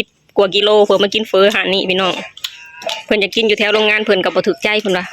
ສິບກວ່າກິໂລ ເພື່ອມາກິນເຝີຮ້ານນີ້ພີ່ນ້ອງ. ເພິ່ນຢາກກິນຢູ່ແຖວໂຮງງານ ເພິ່ນກໍບໍ່ຖືກໃຈເພິ່ນວ່າ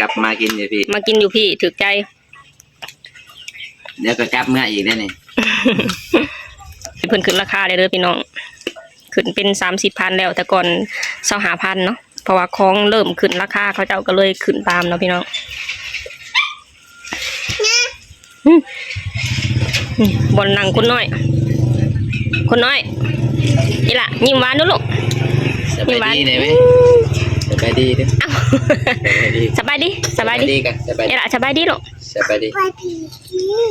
ກັບມາກິນຢູ່ພີ້ ມາກິນຢູ່ພີ້ຖືກໃຈ. ດຽວກໍກັບເມືອອີກແລ້ວນີ້ ເພິ່ນຂຶ້ນລາຄາແລ້ວເດີພີ່ນ້ອງ ຂຶ້ນເປັນສາມສິບພັນແລ້ວ ແຕ່ກ່ອນຊາວຫ້າພັນເນາະ. ເພາະວ່າຂອງເລີ່ມຂຶ້ນລາຄາ ເຂົາເຈົ້າກໍເລີຍຂຶ້ນຕາມເນາະພີ່ນ້ອງ. ອືມ ອືມ ບ່ອນນັ່ງຄົນນ້ອຍ ຄົນນ້ອຍ ອີ່ຫຼ້າ ຍິ້ມຫວານດູລູກ ສະບາຍດີແດ່ໄວ ອືມ ສະບາຍດີເດີ້ ອ້າວ ສະບາຍດີ ສະບາຍດີ ສະບາຍດີ ອີ່ຫຼ້າ ສະບາຍດີລູກ ສະບາຍດີ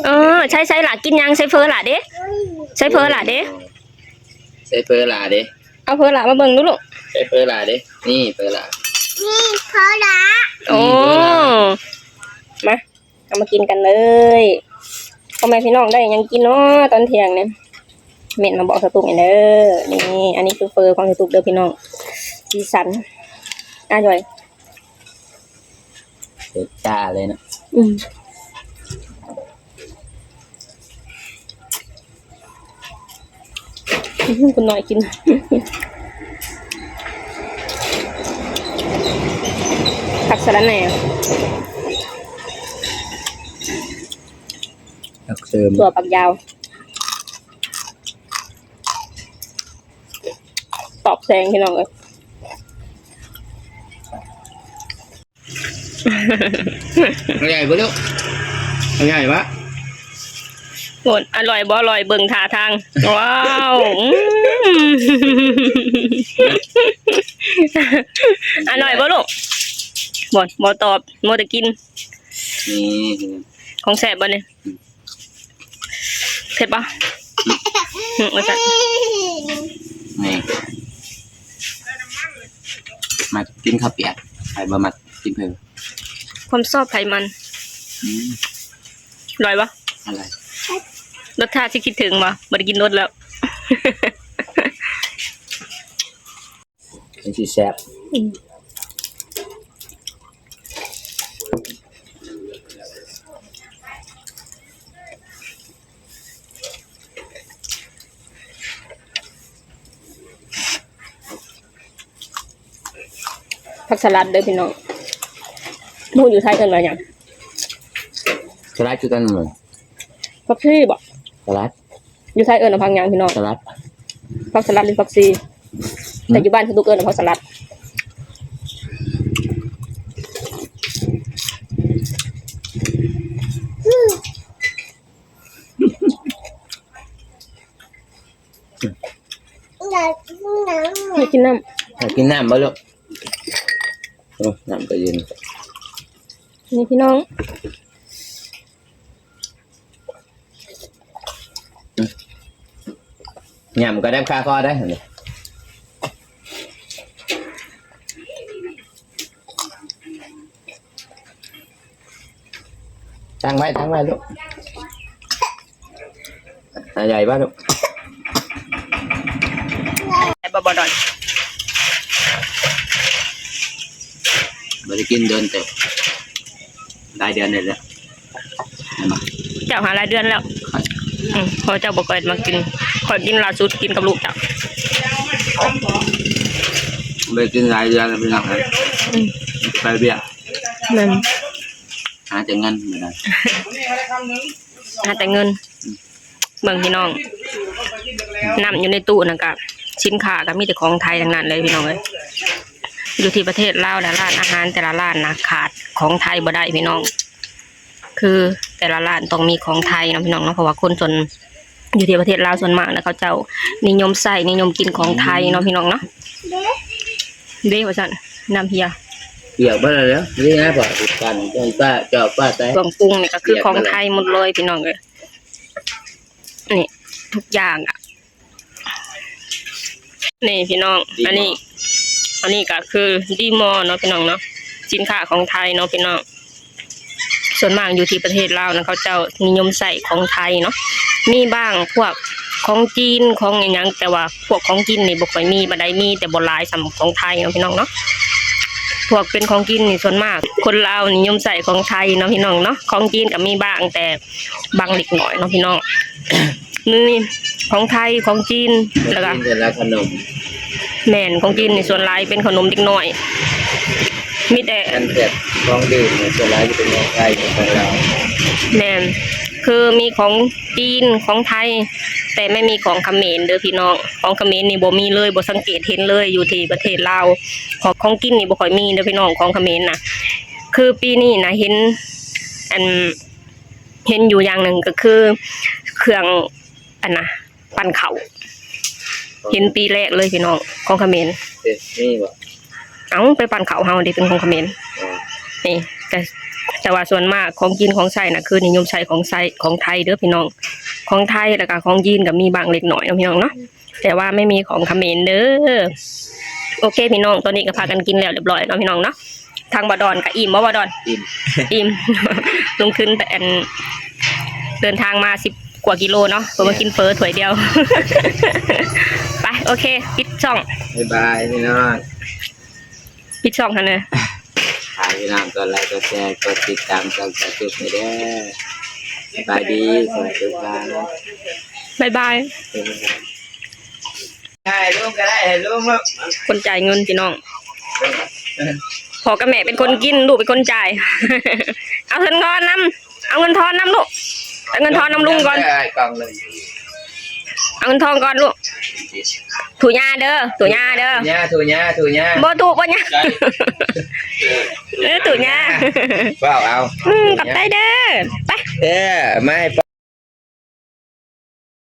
ເອີ ໃສ່ ໃສ່ຫຼ້າ ກິນຫຍັງ ໃສ່ເຝີຫຼ້າເດ້ ໃສ່ເຝີຫຼ້າເດ້ ໃສ່ເຝີຫຼ້າເດ້ ເອົາເຝີຫຼ້າມາເບິ່ງດູລູກ ໃສ່ເຝີຫຼ້າເດ້ ນີ້ເຝີຫຼ້າ ນີ້ເຝີຫຼ້າ ໂອ້ ນີ້ເຝີຫຼ້າ ມາ ເຮົາມາກິນກັນເລີຍ ພໍ່ແມ່ພີ່ນ້ອງ ໄດ້ຫຍັງກິນເນາະຕອນທ່ຽງນີ້ ເມັ້ນມາບອກສາວຕຸກແດ່ເດີ ນີ້ ອັນນີ້ຄືເຝີຂອງສາວຕຸກເດີພີ່ນ້ອງ ສີສັນ ອາຢອຍ ເຜັດຈ້າເລີຍເນາະ ອືມ ອືມ ຄົນນ້ອຍກິນ ຜັກສະລະແໜ່ ຜັກເສີມ ຖົ່ວຝັກຍາວ ຕອບແສງພີ່ນ້ອງເອີຍ. ອະຮ່ອຍບໍ່ລູກ ອະຮ່ອຍບໍ່ ໂອ້ ອະຮ່ອຍບໍ່ອະຮ່ອຍ ເບິ່ງທ່າທາງ ວ້າວ ອືມ ອະຮ່ອຍບໍ່ລູກ ບໍ່ ບໍ່ຕອບ ມົວແຕ່ກິນ ນີ້ ຂອງແຊບບໍ່ນີ້? ເຜັດບໍ່? ອືມ ວ່າຊັ້ນ ນີ້ ມັກກິນເຂົ້າປຽກ ໃຜບໍ່ມັກກິນເຜີ ຄວາມຊອບໃຜມັນ ອືມ ອະຮ່ອຍບໍ່? ອະຮ່ອຍ ລົດຊາດຊິຄິດເຖິງບໍ່? ບໍ່ໄດ້ກິນດົນແລ້ວ. ມັນຊິແຊບ ອືມ ຜັກສະລັດເດີພີ່ນ້ອງ ບໍ່ຮູ້ຢູ່ໄທເອີ້ນວ່າຫຍັງ ສະລັດຄືກັນ ຜັກຊີບໍ່ ສະລັດ. ຢູ່ໄທເອີ້ນວ່າຜັກຫຍັງພີ່ນ້ອງ? ສະລັດ ຜັກສະລັດ ຫຼື ຜັກຊີ ອືມ ແຕ່ຢູ່ບ້ານເຂົາເອີ້ນວ່າຜັກສະລັດ. ຢາກກິນນ້ຳ ຢາກກິນນ້ຳບໍ່ລູກ? ໂອ້ ນ້ຳກໍເຢັນ ນີ້ພີ່ນ້ອງ. ຫຍ້ຳກໍໄດ້ຄາຄໍໄດ້ ຕັ້ງໄວ້ ຕັ້ງໄວ້ລູກ ອາໃຫຍ່ບໍ່ລູກ ແຊບບໍ່ ບໍ່ດອນ ບໍ່ໄດ້ກິນດົນເຕີບ ຫຼາຍເດືອນແລ້ວ ເຈົ້າຫາຫຼາຍເດືອນແລ້ວ ຂ້ອຍ ອືມ ເພາະເຈົ້າບໍ່ຄ່ອຍມາກິນ ຂ້ອຍກິນລ່າສຸດກິນກັບລູກເຈົ້າ ບໍ່ໄດ້ກິນຫຼາຍເດືອນແລ້ວພີ່ນ້ອງເອີຍ ອືມ ໄປວຽກ ແມ່ນ ຫາແຕ່ເງິນ ຫາແຕ່ເງິນ ອືມ ເບິ່ງພີ່ນ້ອງ ນ້ຳຢູ່ໃນຕູ້ນັ້ນກະ ສິນຄ້າກະມີແຕ່ຂອງໄທທັງນັ້ນເລີຍພີ່ນ້ອງເອີຍ ຢູ່ທີ່ປະເທດລາວນະ ຮ້ານອາຫານແຕ່ລະຮ້ານນະ ຂາດຂອງໄທບໍ່ໄດ້ພີ່ນ້ອງ ຄືແຕ່ລະຮ້ານຕ້ອງມີຂອງໄທເນາະພີ່ນ້ອງເນາະ ເພາະວ່າຄົນສ່ວນ ຢູ່ທີ່ປະເທດລາວສ່ວນມາກນະ ເຂົາເຈົ້ານິຍົມໃຊ້ນິຍົມກິນຂອງໄທເນາະພີ່ນ້ອງເນາະ ເດ້ ເດ້ວ່າຊັ້ນ ນ້ຳເຮຍ ປຽກເບິດແລ້ວ ນີ້ນະ ເຈົ້າປ້າ ເຈົ້າປ້າໃສ່ ເຄື່ອງປຸງນີ້ກໍຄືຂອງໄທໝົດເລີຍພີ່ນ້ອງເອີຍ. ນີ້ທຸກຢ່າງອະ ນີ້ພີ່ນ້ອງ ດີມໍ ອັນນີ້ ອັນນີ້ກໍຄືດີມໍເນາະພີ່ນ້ອງເນາະ ສິນຄ້າຂອງໄທເນາະພີ່ນ້ອງ ສ່ວນມາກຢູ່ທີ່ປະເທດລາວນະ ເຂົາເຈົ້ານິຍົມໃຊ້ຂອງໄທເນາະ ມີບາງພວກຂອງຈີນຂອງອີ່ຫຍັງ ແຕ່ວ່າພວກຂອງກິນນີ້ບໍ່ຄ່ອຍມີປານໃດ ມີແຕ່ບໍ່ຫຼາຍສ່ຳຂອງໄທເນາະພີ່ນ້ອງເນາະ ພວກເປັນຂອງກິນນີ້ສ່ວນມາກຄົນລາວນິຍົມໃຊ້ຂອງໄທເນາະພີ່ນ້ອງເນາະ ຂອງຈີນກໍມີບາງ ແຕ່ ບາງເລັກນ້ອຍເນາະພີ່ນ້ອງ ມີຂອງໄທ ຂອງຈີນ ແລ້ວກະ ຂອງຈີນສ່ວນຫຼາຍຂະໜົມ ແມ່ນ ຂອງຈີນນີ້ສ່ວນຫຼາຍເປັນຂະໜົມເດັກນ້ອຍ ມີແຕ່ ອັນແບບຂອງດື່ມນີ້ສ່ວນຫຼາຍຈະເປັນຂອງໄທ ຂອງລາວ ແມ່ນ ຄືມີຂອງຈີນ ຂອງໄທ ແຕ່ໄມ່ມີຂອງຂະເໝນເດີພີ່ນ້ອງ, ຂອງຂະເໝນນີ້ບໍ່ມີເລີຍ, ບໍ່ສັງເກດເຫັນເລີຍ ຢູ່ທີ່ປະເທດລາວ ຂອງ ຂອງກິນນີ້ບໍ່ຄ່ອຍມີເດີພີ່ນ້ອງ, ຂອງຂະເໝນນະ. ຄືປີນີ້ນະເຫັນ ອັນ ເຫັນຢູ່ຢ່າງໜຶ່ງກໍຄືເຄື່ອງ ອັນນະ ປັ່ນເຂົ້າ ເຫັນປີແລກເລີຍພີ່ນ້ອງ ຂອງຂະເໝນ. ເອີ ມີບໍ່? ເອົ້າ ໄປປັ່ນເຂົ້າເຮົາເດ ເປັນຂອງຂະເໝນ. ອໍ ນີ້ ແຕ່ ແຕ່ວ່າສ່ວນມາກຂອງກິນຂອງໃຊ້ນະ ຄືນິຍົມໃຊ້ຂອງໃຊ້ຂອງໄທເດີພີ່ນ້ອງ, ຂອງໄທ ແລ້ວກະຂອງຈີນກໍມີບາງເລັກນ້ອຍເນາະພີ່ນ້ອງເນາະ, ແຕ່ວ່າໄມ່ມີຂອງຂະເໝນເດີ. ໂອເຄພີ່ນ້ອງ, ຕອນນີ້ກໍພາກັນກິນແລ້ວຮຽບຮ້ອຍເນາະພີ່ນ້ອງເນາະ. ທາງບ່າວດອນກໍອີ່ມບໍ່ ບ່າວດອນ? ອີ່ມ ອີ່ມ. ລົງທຶນ ອັນ ເດີນທາງມາສິບກວ່າກິໂລເນາະ ເພື່ອມາກິນເຝີຖ້ວຍດຽວ. ໄປ ໂອເຄ ປິດຊ່ອງ. ບາຍບາຍພີ່ນ້ອງ. ປິດຊ່ອງຫັ້ນນະ. ຝາກພີ່ນ້ອງກົດໄລ ກົດແຊ ກົດຕິດຕາມຊ່ອງສາວຈຸກໃຫ້ເດີ. ສະບາຍດີ ສະຫວັດດີ. ບາຍບາຍ. ໃຫ້ລຸງກໍໄດ້ ໃຫ້ລຸງເນາະ ຄົນຈ່າຍເງິນພີ່ນ້ອງ. ພໍ່ກັບແມ່ເປັນຄົນກິນ ລູກເປັນຄົນຈ່າຍ. ເອົາເງິນທອນນຳ ເອົາເງິນທອນນຳລູກ, ເອົາເງິນທອນນຳລຸງກ່ອນ. ເອົາເງິນທອນກ່ອນລູກ. ຖູຍາເດີ ຖູຍາເດີ. ຖູຍາ ຖູຍາ ຖູຍາ. ບໍ່ຖູ ບໍ່ຍາ. ເອີ ຖູຍາ. ເວົ້າເອົາ. ອືມ ຂອບໃຈເດີ. ໄປ ເອີ ມາໃຫ້